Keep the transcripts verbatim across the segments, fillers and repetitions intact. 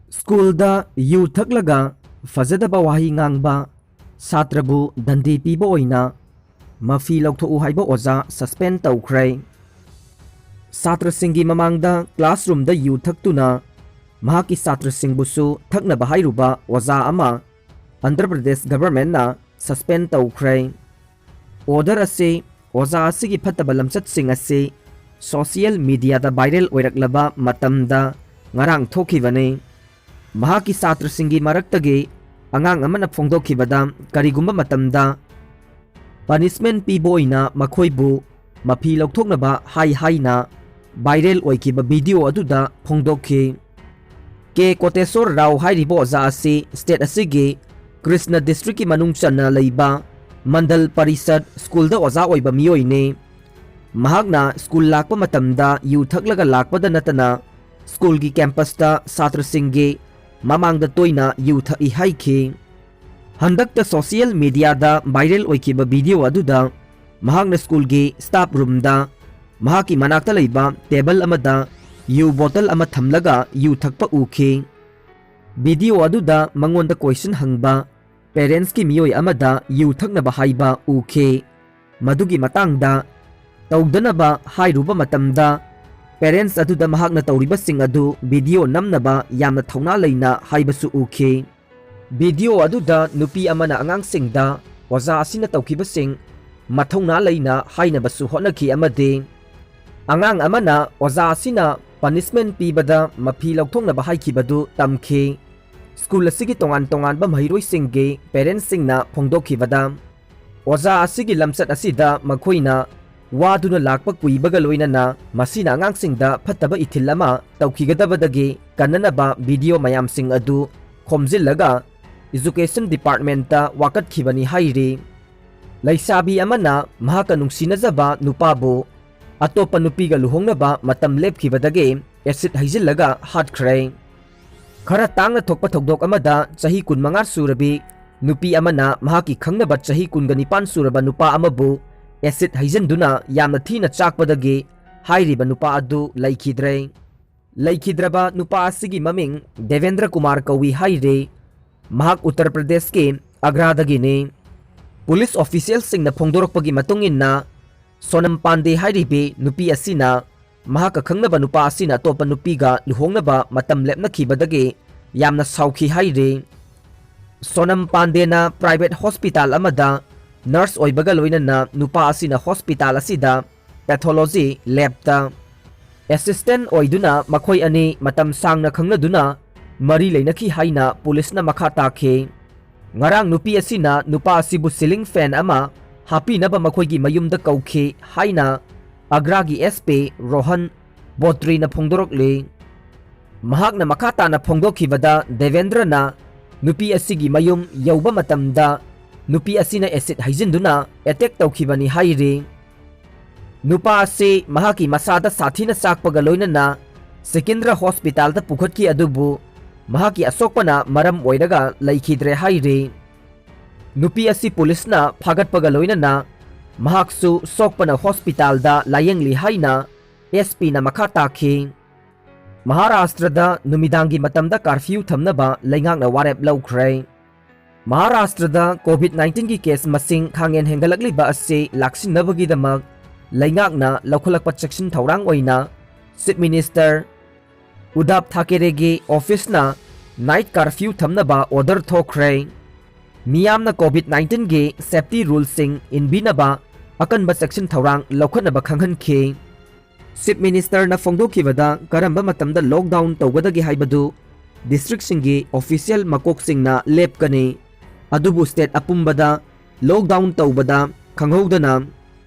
ꯁ꯭ꯀꯨꯜꯗ ꯌꯨ ꯊꯛꯂꯒ ꯐꯖꯗꯕ ꯋꯥꯍꯩ ꯉꯥꯡꯕ, ꯁꯥꯇ꯭ꯔꯕꯨ ꯗꯟꯗꯤ ꯄꯤꯕ ꯑꯣꯏꯅ ꯃꯐꯤ ꯂꯧꯊꯣꯛꯎ ꯍꯥꯏꯕ ꯑꯣꯖꯥ suspend ꯇꯧꯈ꯭ꯔꯦ꯫ ꯁꯥꯇ꯭ꯔꯁꯤꯡꯒꯤ ꯃꯃꯥꯡꯗ classroomꯗ ꯌꯨ ꯊꯛꯇꯨꯅ ꯃꯍꯥꯛꯀꯤ ꯁꯥꯇ꯭ꯔꯁꯤꯡꯕꯨꯁꯨ ꯊꯛꯅꯕ ꯍꯥꯏꯔꯨꯕ ꯑꯣꯖꯥ ꯑꯃ ꯑꯟꯙ꯭ꯔ ꯄ꯭ꯔꯗꯦꯁ governmentꯅ suspend ꯇꯧꯈ꯭ꯔꯦ꯫ Order ꯑꯁꯤ ꯑꯣꯖꯥ ꯑꯁꯤꯒꯤ ꯐꯠꯇꯕ ꯂꯝꯆꯠꯁꯤꯡ ꯑꯁꯤ social mediaꯗ viral ꯑꯣꯏꯔꯛꯂꯕ ꯃꯇꯝꯗ ꯉꯔꯥꯡ ꯊꯣꯛꯈꯤꯕꯅꯤ꯫ ꯃꯍꯥꯛꯀꯤ ꯁꯥꯇ꯭ꯔꯁꯤꯡꯒꯤ ꯃꯔꯛꯇꯒꯤ ꯑꯉꯥꯡ ꯑꯃꯅ ꯐꯣꯡꯗꯣꯛꯈꯤꯕꯗ, ꯀꯔꯤꯒꯨꯝꯕ ꯃꯇꯝꯗ punishment ꯄꯤꯕ ꯑꯣꯏꯅ ꯃꯈꯣꯏꯕꯨ ꯃꯐꯤ ꯂꯧꯊꯣꯛꯅꯕ ꯍꯥꯏ ꯍꯥꯏꯅ viral ꯑꯣꯏꯈꯤꯕ video ꯑꯗꯨꯗ ꯐꯣꯡꯗꯣꯛꯈꯤ꯫ ꯀꯦ ꯀꯣꯇꯦꯁꯣꯔ ꯔꯥꯎ ꯍꯥꯏꯔꯤꯕ ꯑꯣꯖꯥ ꯑꯁꯤ state ꯑꯁꯤꯒꯤ ꯀ꯭ꯔꯤꯁꯅ districtꯀꯤ ꯃꯅꯨꯡ ꯆꯟꯅ ꯂꯩꯕ ꯃꯟꯗꯜ ꯄꯔꯤꯁꯠ ꯁ꯭ꯀꯨꯜꯗ ꯑꯣꯖꯥ ꯑꯣꯏꯕ ꯃꯤꯑꯣꯏꯅꯤ꯫ ꯃꯍꯥꯛꯅ ꯁ꯭ꯀꯨꯜ ꯂꯥꯛꯄ ꯃꯇꯝꯗ ꯌꯨ ꯊꯛꯂꯒ ꯂꯥꯛꯄꯗ ꯅꯠꯇꯅ ꯁ꯭ꯀꯨꯜꯒꯤ campusꯇ ꯁꯥꯇ꯭ꯔꯁꯤꯡꯒꯤ ꯃꯃꯥꯡꯗ ꯇꯣꯏꯅ ꯌꯨ ꯊꯛꯏ ꯍꯥꯏꯈꯤ꯫ ꯍꯟꯗꯛꯇ social mediaꯗ viral ꯑꯣꯏꯈꯤꯕ video ꯑꯗꯨꯗ ꯃꯍꯥꯛꯅ ꯁ꯭ꯀꯨꯜꯒꯤ staff roomꯗ ꯃꯍꯥꯛꯀꯤ ꯃꯅꯥꯛꯇ ꯂꯩꯕ table ꯑꯃꯗ ꯌꯨ bottle ꯑꯃ ꯊꯝꯂꯒ ꯌꯨ ꯊꯛꯄ ꯎꯈꯤ꯫ Video ꯑꯗꯨꯗ ꯃꯉꯣꯟꯗ question ꯍꯪꯕ parentsꯀꯤ ꯃꯤꯑꯣꯏ ꯑꯃꯗ ꯌꯨ ꯊꯛꯅꯕ ꯍꯥꯏꯕ ꯎꯈꯤ꯫ ꯃꯗꯨꯒꯤ ꯃꯇꯥꯡꯗ ꯇꯧꯗꯅꯕ ꯍꯥꯏꯔꯨꯕ ꯃꯇꯝꯗ parents ꯑꯗꯨꯗ ꯃꯍꯥꯛꯅ ꯇꯧꯔꯤꯕꯁꯤꯡ ꯑꯗꯨ video ꯅꯝꯅꯕ ꯌꯥꯝꯅ ꯊꯧꯅꯥ ꯂꯩꯅ ꯍꯥꯏꯕꯁꯨ ꯎꯈꯤ꯫ Video ꯑꯗꯨꯗ ꯅꯨꯄꯤ ꯑꯃꯅ ꯑꯉꯥꯡꯁꯤꯡꯗ ꯑꯣꯖꯥ ꯑꯁꯤꯅ ꯇꯧꯈꯤꯕꯁꯤꯡ ꯃꯊꯧꯅꯥ ꯂꯩꯅ ꯍꯥꯏꯅꯕꯁꯨ ꯍꯣꯠꯅꯈꯤ ꯑꯃꯗꯤ ꯑꯉꯥꯡ ꯑꯃꯅ ꯑꯣꯖꯥ ꯑꯁꯤꯅ punishment ꯄꯤꯕꯗ ꯃꯐꯤ ꯂꯧꯊꯣꯛꯅꯕ ꯍꯥꯏꯈꯤꯕꯗꯨ ꯇꯝꯈꯤ꯫ ꯁ꯭ꯀꯨꯜ ꯑꯁꯤꯒꯤ ꯇꯣꯉꯥꯟ ꯇꯣꯉꯥꯟꯕ ꯃꯍꯩꯔꯣꯏꯁꯤꯡꯒꯤ parentsꯁꯤꯡꯅ ꯐꯣꯡꯗꯣꯛꯈꯤꯕꯗ, ꯑꯣꯖꯥ ꯑꯁꯤꯒꯤ ꯂꯝꯆꯠ ꯑꯁꯤꯗ ꯃꯈꯣꯏꯅ ꯋꯥꯗꯨꯅ ꯂꯥꯛꯄ ꯀꯨꯏꯕꯒ ꯂꯣꯏꯅꯅ ꯃꯁꯤꯅ ꯑꯉꯥꯡꯁꯤꯡꯗ ꯐꯠꯇꯕ ꯏꯊꯤꯜ ꯑꯃ ꯇꯧꯈꯤꯒꯗꯕꯗꯒꯤ ꯀꯟꯅꯅꯕ video ꯃꯌꯥꯝꯁꯤꯡ ꯑꯗꯨ ꯈꯣꯝꯖꯤꯜꯂꯒ education departmentꯇ ꯋꯥꯀꯠꯈꯤꯕꯅꯤ ꯍꯥꯏꯔꯤ꯫ ꯂꯩꯁꯥꯕꯤ ꯑꯃꯅ ꯃꯍꯥꯛꯀ ꯅꯨꯡꯁꯤꯅꯖꯕ ꯅꯨꯄꯥꯕꯨ ꯑꯇꯣꯞꯄ ꯅꯨꯄꯤꯒ ꯂꯨꯍꯣꯡꯅꯕ ꯃꯇꯝ ꯂꯦꯞꯈꯤꯕꯗꯒꯤ acid ꯍꯩꯖꯤꯜꯂꯒ ꯍꯥꯠꯈ꯭ꯔꯦ꯫ ꯈꯔ ꯇꯥꯡꯅ ꯊꯣꯛꯄ ꯊꯧꯗꯣꯛ ꯑꯃꯗ ꯆꯍꯤ ꯀꯨꯟꯃꯉꯥ ꯁꯨꯔꯕꯤ ꯅꯨꯄꯤ ꯑꯃꯅ ꯃꯍꯥꯛꯀꯤ ꯈꯪꯅꯕ ꯆꯍꯤ ꯀꯨꯟꯒ ꯅꯤꯄꯥꯟ ꯁꯨꯔꯕ ꯅꯨꯄꯥ ꯑꯃꯕꯨ acid ꯍꯩꯖꯤꯟꯗꯨꯅ ꯌꯥꯝꯅ ꯊꯤꯅ ꯆꯥꯛꯄꯗꯒꯤ ꯍꯥꯏꯔꯤꯕ ꯅꯨꯄꯥ ꯑꯗꯨ ꯂꯩꯈꯤꯗ꯭ꯔꯦ꯫ ꯂꯩꯈꯤꯗ꯭ꯔꯕ ꯅꯨꯄꯥ ꯑꯁꯤꯒꯤ ꯃꯃꯤꯡ ꯗꯦꯕꯦꯟꯗ꯭ꯔ ꯀꯨꯃꯥꯔ ꯀꯧꯏ ꯍꯥꯏꯔꯤ꯫ ꯃꯍꯥꯛ ꯎꯠꯇꯔ ꯄ꯭ꯔꯗꯦꯁꯀꯤ ꯑꯒ꯭ꯔꯥꯗꯒꯤꯅꯤ꯫ ꯄꯨꯂꯤꯁ ꯑꯣꯐꯤꯁꯤꯌꯦꯜꯁꯤꯡꯅ ꯐꯣꯡꯗꯣꯔꯛꯄꯒꯤ ꯃꯇꯨꯡ ꯏꯟꯅ, ꯁꯣꯅꯝ ꯄꯥꯟꯗꯦ ꯍꯥꯏꯔꯤꯕꯤ ꯅꯨꯄꯤ ꯑꯁꯤꯅ ꯃꯍꯥꯛꯀ ꯈꯪꯅꯕ ꯅꯨꯄꯥ ꯑꯁꯤꯅ ꯑꯇꯣꯞꯄ ꯅꯨꯄꯤꯒ ꯂꯨꯍꯣꯡꯅꯕ ꯃꯇꯝ ꯂꯦꯞꯅꯈꯤꯕꯗꯒꯤ ꯌꯥꯝꯅ ꯁꯥꯎꯈꯤ ꯍꯥꯏꯔꯤ꯫ ꯁꯣꯅꯝ ꯄꯥꯟꯗꯦꯅ ꯄ꯭ꯔꯥꯏꯚꯦꯠ ꯍꯣꯁꯄꯤꯇꯥꯜ ꯑꯃꯗ ꯅꯔꯁ ꯑꯣꯏꯕꯒ ꯂꯣꯏꯅꯅ ꯅꯨꯄꯥ ꯑꯁꯤꯅ ꯍꯣꯁꯄꯤꯇꯥꯜ ꯑꯁꯤꯗ ꯄꯦꯊꯣꯂꯣꯖꯤ ꯂꯦꯕꯇ ꯑꯦꯁꯤꯁꯇꯦꯟ ꯑꯣꯏꯗꯨꯅ ꯃꯈꯣꯏ ꯑꯅꯤ ꯃꯇꯝ ꯁꯥꯡꯅ ꯈꯪꯅꯗꯨꯅ ꯃꯔꯤ ꯂꯩꯅꯈꯤ ꯍꯥꯏꯅ ꯄꯨꯂꯤꯁꯅ ꯃꯈꯥ ꯇꯥꯈꯤ꯫ ꯉꯔꯥꯡ ꯅꯨꯄꯤ ꯑꯁꯤꯅ ꯅꯨꯄꯥ ꯑꯁꯤꯕꯨ ꯁꯤꯂꯤꯡ ꯐꯦꯟ ꯑꯃ ꯍꯥꯞꯄꯤꯅꯕ ꯃꯈꯣꯏꯒꯤ ꯃꯌꯨꯝꯗ ꯀꯧꯈꯤ ꯍꯥꯏꯅ ꯑꯒ꯭ꯔꯥꯒꯤ ꯑꯦꯁ ꯄꯤ ꯔꯣꯍꯟ ꯕꯣꯇ꯭ꯔꯤꯅ ꯐꯣꯡꯗꯣꯔꯛꯂꯤ꯫ ꯃꯍꯥꯛꯅ ꯃꯈꯥ ꯇꯥꯅ ꯐꯣꯡꯗꯣꯛꯈꯤꯕꯗ, ꯗꯦꯕꯦꯟꯗ꯭ꯔꯅ ꯅꯨꯄꯤ ꯑꯁꯤꯒꯤ ꯃꯌꯨꯝ ꯌꯧꯕ ꯃꯇꯝꯗ ꯅꯨꯄꯤ ꯑꯁꯤꯅ ꯑꯦꯁꯤꯗ ꯍꯩꯖꯤꯟꯗꯨꯅ ꯑꯦꯇꯦꯛ ꯇꯧꯈꯤꯕꯅꯤ ꯍꯥꯏꯔꯤ꯫ ꯅꯨꯄꯥ ꯑꯁꯤ ꯃꯍꯥꯛꯀꯤ ꯃꯁꯥꯗ ꯁꯥꯊꯤꯅ ꯆꯥꯛꯄꯒ ꯂꯣꯏꯅꯅ ꯁꯤꯀꯤꯟꯗ꯭ꯔ ꯍꯣꯁꯄꯤꯇꯥꯜꯗ ꯄꯨꯈꯠꯈꯤ, ꯑꯗꯨꯕꯨ ꯃꯍꯥꯛꯀꯤ ꯑꯁꯣꯛꯄꯅ ꯃꯔꯝ ꯑꯣꯏꯔꯒ ꯂꯩꯈꯤꯗ꯭ꯔꯦ ꯍꯥꯏꯔꯤ꯫ ꯅꯨꯄꯤ ꯑꯁꯤ ꯄꯨꯂꯤꯁꯅ ꯐꯥꯒꯠꯄꯒ ꯂꯣꯏꯅꯅ ꯃꯍꯥꯛꯁꯨ ꯁꯣꯛꯄꯅ ꯍꯣꯁꯄꯤꯇꯥꯜꯗ ꯂꯥꯌꯦꯡꯂꯤ ꯍꯥꯏꯅ ꯑꯦꯁ ꯄꯤꯅ ꯃꯈꯥ ꯇꯥꯈꯤ꯫ ꯃꯍꯥꯔꯥꯁꯇ꯭ꯔꯗ ꯅꯨꯃꯤꯗꯥꯡꯒꯤ ꯃꯇꯝꯗ ꯀꯥꯔꯐ꯭ꯌꯨ ꯊꯝꯅꯕ ꯂꯩꯉꯥꯛꯅ ꯋꯥꯔꯦꯞ ꯂꯧꯈ꯭ꯔꯦ꯫ ꯃꯍꯥꯔꯥꯁꯇ꯭ꯔꯗ ꯀꯣꯚꯤꯗ ꯅꯥꯏꯟꯇꯤꯟꯒꯤ ꯀꯦꯁ ꯃꯁꯤꯡ ꯈꯥꯡꯍꯦꯟ ꯍꯦꯟꯒꯠꯂꯛꯂꯤꯕ ꯑꯁꯤ ꯂꯥꯛꯁꯤꯟꯅꯕꯒꯤꯗꯃꯛ ꯂꯩꯉꯥꯛꯅ ꯂꯧꯈꯠꯂꯛꯄ ꯆꯦꯛꯁꯤꯟ ꯊꯧꯔꯥꯡ ꯑꯣꯏꯅ ꯆꯤꯐ ꯃꯤꯅꯤꯁꯇꯔ ꯎꯗꯥꯞ ꯊꯥꯀꯦꯔꯦꯒꯤ ꯑꯣꯐꯤꯁꯅ ꯅꯥꯏꯠ ꯀꯥꯔꯐ꯭ꯌꯨ ꯊꯝꯅꯕ ꯑꯣꯔꯗꯔ ꯊꯣꯛꯈ꯭ꯔꯦ꯫ ꯃꯤꯌꯥꯝꯅ ꯀꯣꯚꯤꯗ ꯅꯥꯏꯟꯇꯤꯟꯒꯤ ꯁꯦꯐꯇꯤ ꯔꯨꯜꯁꯤꯡ ꯏꯟꯕꯤꯅꯕ ꯑꯀꯟꯕ ꯆꯦꯛꯁꯤꯟ ꯊꯧꯔꯥꯡ ꯂꯧꯈꯠꯅꯕ ꯈꯪꯍꯟꯈꯤ꯫ ꯆꯤꯐ ꯃꯤꯅꯤꯁꯇꯔꯅ ꯐꯣꯡꯗꯣꯛꯈꯤꯕꯗ, ꯀꯔꯝꯕ ꯃꯇꯝꯗ ꯂꯣꯛꯗꯥꯎꯟ ꯇꯧꯒꯗꯒꯦ ꯍꯥꯏꯕꯗꯨ ꯗꯤꯁꯇ꯭ꯔꯤꯛꯁꯤꯡꯒꯤ ꯑꯣꯐꯤꯁꯤꯌꯦꯜ ꯃꯀꯣꯛꯁꯤꯡꯅ ꯂꯦꯞꯀꯅꯤ, ꯑꯗꯨꯕꯨ ꯁ꯭ꯇꯦꯠ ꯑꯄꯨꯝꯕꯗ ꯂꯣꯛꯗꯥꯎꯟ ꯇꯧꯕꯗ ꯈꯪꯍꯧꯗꯅ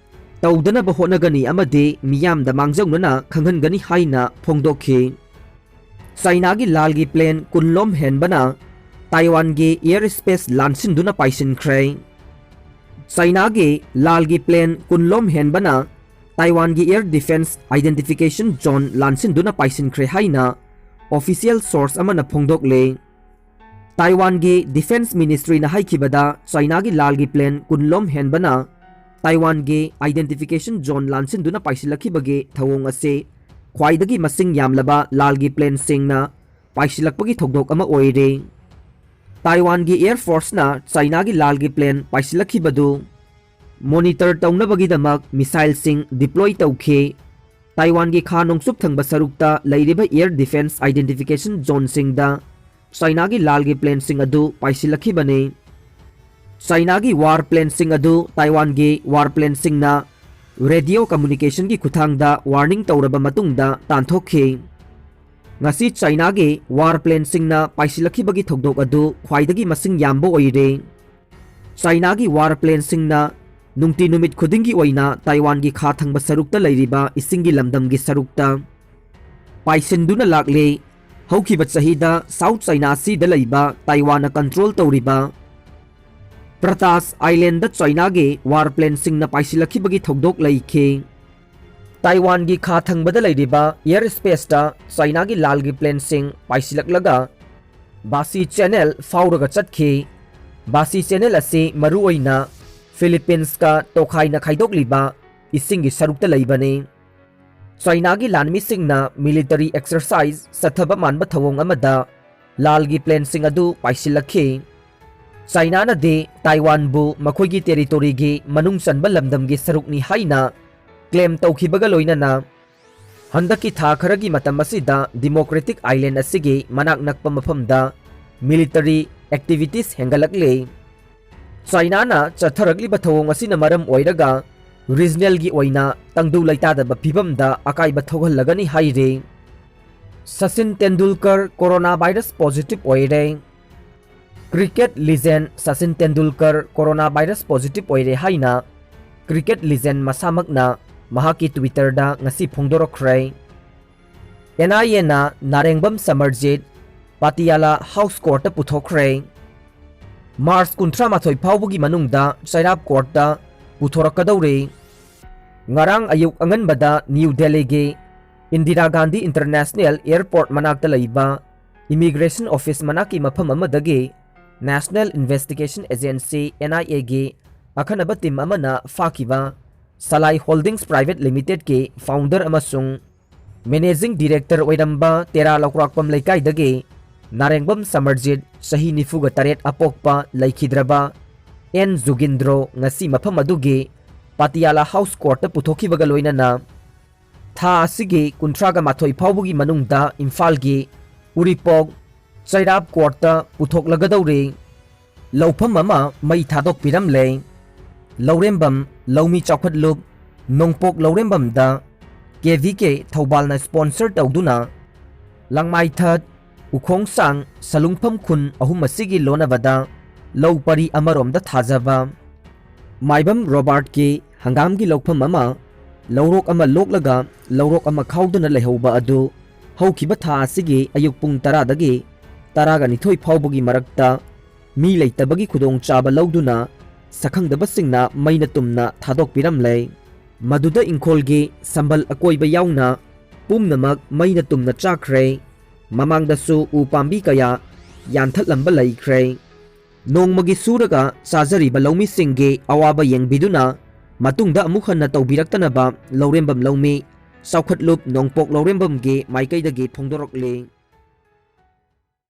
ꯇꯧꯗꯅꯕ ꯍꯣꯠꯅꯒꯅꯤ ꯑꯃꯗꯤ ꯃꯤꯌꯥꯝꯗ ꯃꯥꯡꯖꯧꯅꯅ ꯈꯪꯍꯟꯒꯅꯤ ꯍꯥꯏꯅ ꯐꯣꯡꯗꯣꯛꯈꯤ꯫ ꯆꯥꯏꯅꯥꯒꯤ ꯂꯥꯜꯒꯤ ꯄ꯭ꯂꯦꯟ ꯀꯨꯟꯂꯣꯝ ꯍꯦꯟꯕꯅ ꯇꯥꯏꯋꯥꯟꯒꯤ ꯑꯦꯌꯔ ꯁ꯭ꯄꯦꯁ ꯂꯥꯟꯁꯤꯟꯗꯨꯅ ꯄꯥꯏꯁꯤꯟꯈ꯭ꯔꯦ꯫ ꯆꯥꯏꯅꯥꯒꯤ ꯂꯥꯜꯒꯤ ꯄ꯭ꯂꯦꯟ ꯀꯨꯟꯂꯣꯝ ꯍꯦꯟꯕꯅ ꯇꯥꯏꯋꯥꯟꯒꯤ ꯑꯦꯌꯔ ꯗꯤꯐꯦꯟꯁ ꯑꯥꯏꯗꯦꯟꯇꯤꯐꯤꯀꯦꯁꯟ ꯖꯣꯟ ꯂꯥꯟꯁꯤꯟꯗꯨꯅ ꯄꯥꯏꯁꯤꯟꯈ꯭ꯔꯦ ꯍꯥꯏꯅ ꯑꯣꯐꯤꯁꯤꯌꯦꯜ ꯁꯣꯔꯁ ꯑꯃꯅ ꯐꯣꯡꯗꯣꯛꯂꯦ꯫ ꯇꯥꯏꯋꯥꯟꯒꯤ ꯗꯤꯐꯦꯟꯁ ꯃꯤꯅꯤꯁꯇ꯭ꯔꯤꯅ ꯍꯥꯏꯈꯤꯕꯗ, ꯆꯥꯏꯅꯥꯒꯤ ꯂꯥꯜꯒꯤ ꯄ꯭ꯂꯦꯟ ꯀꯨꯟꯂꯣꯝ ꯍꯦꯟꯕꯅ ꯇꯥꯏꯋꯥꯟꯒꯤ ꯑꯥꯏꯗꯦꯟꯇꯤꯐꯤꯀꯦꯁꯟ ꯖꯣꯟ ꯂꯥꯟꯁꯤꯟꯗꯨꯅ ꯄꯥꯏꯁꯤꯜꯂꯛꯈꯤꯕꯒꯤ ꯊꯧꯑꯣꯡ ꯑꯁꯤ ꯈ꯭ꯋꯥꯏꯗꯒꯤ ꯃꯁꯤꯡ ꯌꯥꯝꯂꯕ ꯂꯥꯜꯒꯤ ꯄ꯭ꯂꯦꯟꯁꯤꯡꯅ ꯄꯥꯏꯁꯤꯜꯂꯛꯄꯒꯤ ꯊꯧꯗꯣꯛ ꯑꯃ ꯑꯣꯏꯔꯦ꯫ ꯇꯥꯏꯋꯥꯟꯒꯤ ꯑꯦꯌꯔ ꯐꯣꯔꯁꯅ ꯆꯥꯏꯅꯥꯒꯤ ꯂꯥꯜꯒꯤ ꯄ꯭ꯂꯦꯟ ꯄꯥꯏꯁꯤꯜꯂꯛꯈꯤꯕꯗꯨ ꯃꯣꯅꯤꯇꯔ ꯇꯧꯅꯕꯒꯤꯗꯃꯛ ꯃꯤꯁꯥꯏꯜꯁꯤꯡ ꯗꯤꯄ꯭ꯂꯣꯏ ꯇꯧꯈꯤ꯫ ꯇꯥꯏꯋꯥꯟꯒꯤ ꯈꯥ ꯅꯣꯡꯆꯨꯞ ꯊꯪꯕ ꯁꯔꯨꯛꯇ ꯂꯩꯔꯤꯕ ꯑꯦꯌꯔ ꯗꯤꯐꯦꯟꯁ ꯑꯥꯏꯗꯦꯟꯇꯤꯐꯤꯀꯦꯁꯟ ꯖꯣꯟꯁꯤꯡꯗ ꯆꯥꯏꯅꯥꯒꯤ ꯂꯥꯜꯒꯤ ꯄ꯭ꯂꯦꯟꯁꯤꯡ ꯑꯗꯨ ꯄꯥꯏꯁꯤꯜꯂꯛꯈꯤꯕꯅꯤ꯫ ꯆꯥꯏꯅꯥꯒꯤ ꯋꯥꯔ ꯄ꯭ꯂꯦꯟꯁꯤꯡ ꯑꯗꯨ ꯇꯥꯏꯋꯥꯟꯒꯤ ꯋꯥꯔ ꯄ꯭ꯂꯦꯟꯁꯤꯡꯅ ꯔꯦꯗꯤꯑꯣ ꯀꯝꯃ꯭ꯌꯨꯅꯤꯀꯦꯁꯟꯒꯤ ꯈꯨꯠꯊꯥꯡꯗ ꯋꯥꯔꯅꯤꯡ ꯇꯧꯔꯕ ꯃꯇꯨꯡꯗ ꯇꯥꯟꯊꯣꯛꯈꯤ꯫ ꯉꯁꯤ ꯆꯥꯏꯅꯥꯒꯤ ꯋꯥꯔ ꯄ꯭ꯂꯦꯟꯁꯤꯡꯅ ꯄꯥꯏꯁꯤꯜꯂꯛꯈꯤꯕꯒꯤ ꯊꯧꯗꯣꯛ ꯑꯗꯨ ꯈ꯭ꯋꯥꯏꯗꯒꯤ ꯃꯁꯤꯡ ꯌꯥꯝꯕ ꯑꯣꯏꯔꯦ꯫ ꯆꯥꯏꯅꯥꯒꯤ ꯋꯥꯔ ꯄ꯭ꯂꯦꯟꯁꯤꯡꯅ ꯅꯨꯡꯇꯤ ꯅꯨꯃꯤꯠ ꯈꯨꯗꯤꯡꯒꯤ ꯑꯣꯏꯅ ꯇꯥꯏꯋꯥꯟꯒꯤ ꯈꯥ ꯊꯪꯕ ꯁꯔꯨꯛꯇ ꯂꯩꯔꯤꯕ ꯏꯁꯤꯡꯒꯤ ꯂꯝꯗꯝꯒꯤ ꯁꯔꯨꯛꯇ ꯄꯥꯏꯁꯤꯟꯗꯨꯅ ꯂꯥꯛꯂꯦ꯫ ꯍꯧꯈꯤꯕ ꯆꯍꯤꯗ ꯁꯥꯎꯊ ꯆꯥꯏꯅꯥ ꯁꯤꯗ ꯂꯩꯕ ꯇꯥꯏꯋꯥꯟꯅ ꯀꯟꯇ꯭ꯔꯣꯜ ꯇꯧꯔꯤꯕ ꯄ꯭ꯔꯇꯥꯁ ꯑꯥꯏꯂꯦꯟꯗ ꯆꯥꯏꯅꯥꯒꯤ ꯋꯥꯔ ꯄ꯭ꯂꯦꯟꯁꯤꯡꯅ ꯄꯥꯏꯁꯤꯜꯂꯛꯈꯤꯕꯒꯤ ꯊꯧꯗꯣꯛ ꯂꯩꯈꯤ꯫ ꯇꯥꯏꯋꯥꯟꯒꯤ ꯈꯥ ꯊꯪꯕꯗ ꯂꯩꯔꯤꯕ ꯑꯦꯌꯔ ꯁ꯭ꯄꯦꯁꯇ ꯆꯥꯏꯅꯥꯒꯤ ꯂꯥꯜꯒꯤ ꯄ꯭ꯂꯦꯟꯁꯤꯡ ꯄꯥꯏꯁꯤꯜꯂꯛꯂꯒ ꯕꯥꯁꯤ ꯆꯦꯅꯦꯜ ꯐꯥꯎꯔꯒ ꯆꯠꯈꯤ꯫ ꯕꯥꯁꯤ ꯆꯦꯅꯦꯜ ꯑꯁꯤ ꯃꯔꯨꯑꯣꯏꯅ ꯐꯤꯂꯤꯄꯤꯟꯁꯀ ꯇꯣꯈꯥꯏꯅ ꯈꯥꯏꯗꯣꯛꯂꯤꯕ ꯏꯁꯤꯡꯒꯤ ꯁꯔꯨꯛꯇ ꯂꯩꯕꯅꯤ꯫ ꯆꯥꯏꯅꯥꯒꯤ ꯂꯥꯟꯃꯤꯁꯤꯡꯅ ꯃꯤꯂꯤꯇꯔꯤ ꯑꯦꯛꯁꯔꯁꯥꯏꯖ ꯆꯠꯊꯕ ꯃꯥꯟꯕ ꯊꯧꯑꯣꯡ ꯑꯃꯗ ꯂꯥꯜꯒꯤ ꯄ꯭ꯂꯦꯟꯁꯤꯡ ꯑꯗꯨ ꯄꯥꯏꯁꯤꯜꯂꯛꯈꯤ꯫ ꯆꯥꯏꯅꯥꯅꯗꯤ ꯇꯥꯏꯋꯥꯟꯕꯨ ꯃꯈꯣꯏꯒꯤ ꯇꯦꯔꯤꯇꯣꯔꯤꯒꯤ ꯃꯅꯨꯡ ꯆꯟꯕ ꯂꯝꯗꯝꯒꯤ ꯁꯔꯨꯛꯅꯤ ꯍꯥꯏꯅ ꯀ꯭ꯂꯦꯝ ꯇꯧꯈꯤꯕꯒ ꯂꯣꯏꯅꯅ ꯍꯟꯗꯛꯀꯤ ꯊꯥ ꯈꯔꯒꯤ ꯃꯇꯝ ꯑꯁꯤꯗ ꯗꯤꯃꯣꯀ꯭ꯔꯦꯇꯤꯛ ꯑꯥꯏꯂꯦꯟ ꯑꯁꯤꯒꯤ ꯃꯅꯥꯛ ꯅꯛꯄ ꯃꯐꯝꯗ ꯃꯤꯂꯤꯇꯔꯤ ꯑꯦꯛꯇꯤꯚꯤꯇꯤꯁ ꯍꯦꯟꯒꯠꯂꯛꯂꯦ꯫ ꯆꯥꯏꯅꯥꯅ ꯆꯠꯊꯔꯛꯂꯤꯕ ꯊꯧꯑꯣꯡ ꯑꯁꯤꯅ ꯃꯔꯝ ꯑꯣꯏꯔꯒ ꯔꯤꯖꯅꯦꯜꯒꯤ ꯑꯣꯏꯅ ꯇꯪꯗꯨ ꯂꯩꯇꯥꯗꯕ ꯐꯤꯕꯝꯗ ꯑꯀꯥꯏꯕ ꯊꯣꯛꯍꯜꯂꯒꯅꯤ ꯍꯥꯏꯔꯤ꯫ Sachin Tendulkar corona virus positive ꯑꯣꯏꯔꯦ꯫ Cricket legend Sachin Tendulkar corona virus positive ꯑꯣꯏꯔꯦ ꯍꯥꯏꯅ ꯀ꯭ꯔꯤꯀꯦꯠ ꯂꯤꯖꯦꯟ ꯃꯁꯥꯃꯛꯅ ꯃꯍꯥꯛꯀꯤ ꯇ꯭ꯋꯤꯇꯔꯗ ꯉꯁꯤ ꯐꯣꯡꯗꯣꯔꯛꯈ꯭ꯔꯦ꯫ ꯑꯦꯟ ꯑꯥꯏ ꯑꯦꯅ ꯅꯥꯔꯦꯡꯕꯝ ꯁꯃꯔꯖꯤꯠ ꯄꯥꯇꯤꯌꯥꯂꯥ ꯍꯥꯎꯁ ꯀꯣꯔꯠꯇ ꯄꯨꯊꯣꯛꯈ꯭ꯔꯦ꯫ ꯃꯥꯔꯆ ꯀꯨꯟꯊ꯭ꯔꯥ ꯃꯥꯊꯣꯏ ꯐꯥꯎꯕꯒꯤ ꯃꯅꯨꯡꯗ ꯆꯩꯔꯥꯞ ꯀꯣꯔꯠꯇ ꯄꯨꯊꯣꯔꯛꯀꯗꯧꯔꯤ꯫ ꯉꯔꯥꯡ ꯑꯌꯨꯛ ꯑꯉꯟꯕꯗ ꯅ꯭ꯌꯨ ꯗꯦꯜꯂꯤꯒꯤ ꯏꯟꯗꯤꯔꯥ ꯒꯥꯟꯙꯤ ꯏꯟꯇꯔꯅꯦꯁꯅꯦꯜ ꯑꯦꯌꯔꯄꯣꯔꯠ ꯃꯅꯥꯛꯇ ꯂꯩꯕ ꯏꯃꯤꯒ꯭ꯔꯦꯁꯟ ꯑꯣꯐꯤꯁ ꯃꯅꯥꯛꯀꯤ ꯃꯐꯝ ꯑꯃꯗꯒꯤ ꯅꯦꯁꯅꯦꯜ ꯏꯟꯚꯦꯁꯇꯤꯒꯦꯁꯟ ꯑꯦꯖꯦꯟꯁꯤ, ꯑꯦꯟ ꯑꯥꯏ ꯑꯦꯒꯤ ꯑꯈꯟꯅꯕ ꯇꯤꯝ ꯑꯃꯅ ꯐꯥꯈꯤꯕ ꯁꯂꯥꯏ ꯍꯣꯜꯗꯤꯡꯁ ꯄ꯭ꯔꯥꯏꯚꯦꯠ ꯂꯤꯃꯤꯇꯦꯗꯀꯤ ꯐꯥꯎꯟꯗꯔ ꯑꯃꯁꯨꯡ ꯃꯦꯅꯦꯖꯤꯡ ꯗꯤꯔꯦꯛꯇꯔ ꯑꯣꯏꯔꯝꯕ ꯇꯦꯔꯥ ꯂꯧꯀ꯭ꯔꯥꯛꯄꯝ ꯂꯩꯀꯥꯏꯗꯒꯤ ꯅꯥꯔꯦꯡꯕꯝ ꯁꯃꯔꯖꯤꯠ, ꯆꯍꯤ ꯅꯤꯐꯨꯒ ꯇꯔꯦꯠ ꯑꯄꯣꯛꯄ, ꯂꯩꯈꯤꯗ꯭ꯔꯕ ꯑꯦꯟ ꯖꯨꯒꯤꯟꯗ꯭ꯔꯣ ꯉꯁꯤ ꯃꯐꯝ ꯑꯗꯨꯒꯤ ꯄꯥꯇꯤꯌꯥꯂꯥ ꯍꯥꯎꯁ ꯀꯣꯔꯠꯇ ꯄꯨꯊꯣꯛꯈꯤꯕꯒ ꯂꯣꯏꯅꯅ ꯊꯥ ꯑꯁꯤꯒꯤ ꯀꯨꯟꯊ꯭ꯔꯥꯒ ꯃꯥꯊꯣꯏ ꯐꯥꯎꯕꯒꯤ ꯃꯅꯨꯡꯗ ꯏꯝꯐꯥꯜꯒꯤ ꯎꯔꯤꯄꯣꯛ ꯆꯩꯔꯥꯞ ꯀꯣꯔꯠꯇ ꯄꯨꯊꯣꯛꯂꯒꯗꯧꯔꯤ꯫ ꯂꯧꯐꯝ ꯑꯃ ꯃꯩ ꯊꯥꯗꯣꯛꯄꯤꯔꯝꯂꯦ꯫ ꯂꯧꯔꯦꯝꯕꯝ ꯂꯧꯃꯤ ꯆꯥꯎꯈꯠꯂꯨꯞ ꯅꯣꯡꯄꯣꯛ ꯂꯧꯔꯦꯝꯕꯝꯗ ꯀꯦ ꯚꯤ ꯀꯦ ꯊꯧꯕꯥꯜꯅ ꯁ꯭ꯄꯣꯟꯁꯔ ꯇꯧꯗꯨꯅ ꯂꯥꯡꯃꯥꯏꯊꯠ, ꯎꯈꯣꯡꯁꯥꯡ, ꯁꯂꯨꯡꯐꯝ ꯈꯨꯟ ꯑꯍꯨꯝ ꯑꯁꯤꯒꯤ ꯂꯣꯟꯅꯕꯗ ꯂꯧ ꯄꯔꯤ ꯑꯃꯔꯣꯝꯗ ꯊꯥꯖꯕ꯫ ꯃꯥꯏꯕꯝ ꯔꯣꯕꯥꯔꯠꯀꯤ ꯍꯪꯒꯥꯝꯒꯤ ꯂꯧꯐꯝ ꯑꯃ ꯂꯧꯔꯣꯛ ꯑꯃ ꯂꯣꯛꯂꯒ ꯂꯧꯔꯣꯛ ꯑꯃ ꯈꯥꯎꯗꯨꯅ ꯂꯩꯍꯧꯕ ꯑꯗꯨ ꯍꯧꯈꯤꯕ ꯊꯥ ꯑꯁꯤꯒꯤ ꯑꯌꯨꯛ ꯄꯨꯡ ꯇꯔꯥꯗꯒꯤ ꯇꯔꯥꯒ ꯅꯤꯊꯣꯏ ꯐꯥꯎꯕꯒꯤ ꯃꯔꯛꯇ ꯃꯤ ꯂꯩꯇꯕꯒꯤ ꯈꯨꯗꯣꯡꯆꯥꯕ ꯂꯧꯗꯨꯅ ꯁꯛꯈꯪꯗꯕꯁꯤꯡꯅ ꯃꯩꯅ ꯇꯨꯝꯅ ꯊꯥꯗꯣꯛꯄꯤꯔꯝꯂꯦ꯫ ꯃꯗꯨꯗ ꯏꯪꯈꯣꯜꯒꯤ ꯁꯝꯕꯜ ꯑꯀꯣꯏꯕ ꯌꯥꯎꯅ ꯄꯨꯝꯅꯃꯛ ꯃꯩꯅ ꯇꯨꯝꯅ ꯆꯥꯈ꯭ꯔꯦ꯫ ꯃꯃꯥꯡꯗꯁꯨ ꯎ ꯄꯥꯝꯕꯤ ꯀꯌꯥ ꯌꯥꯟꯊꯠꯂꯝꯕ ꯂꯩꯈ꯭ꯔꯦ꯫ ꯅꯣꯡꯃꯒꯤ ꯁꯨꯔꯒ ꯆꯥꯖꯔꯤꯕ ꯂꯧꯃꯤꯁꯤꯡꯒꯤ ꯑꯋꯥꯕ ꯌꯦꯡꯕꯤꯗꯨꯅ ꯃꯇꯨꯡꯗ ꯑꯃꯨꯛ ꯍꯟꯅ ꯇꯧꯕꯤꯔꯛꯇꯅꯕ ꯂꯧꯔꯦꯝꯕꯝ ꯂꯧꯃꯤ ꯆꯥꯎꯈꯠꯂꯨꯞ ꯅꯣꯡꯄꯣꯛ ꯂꯧꯔꯦꯝꯕꯝꯒꯤ ꯃꯥꯏꯀꯩꯗꯒꯤ ꯐꯣꯡꯗꯣꯔꯛꯂꯤ꯫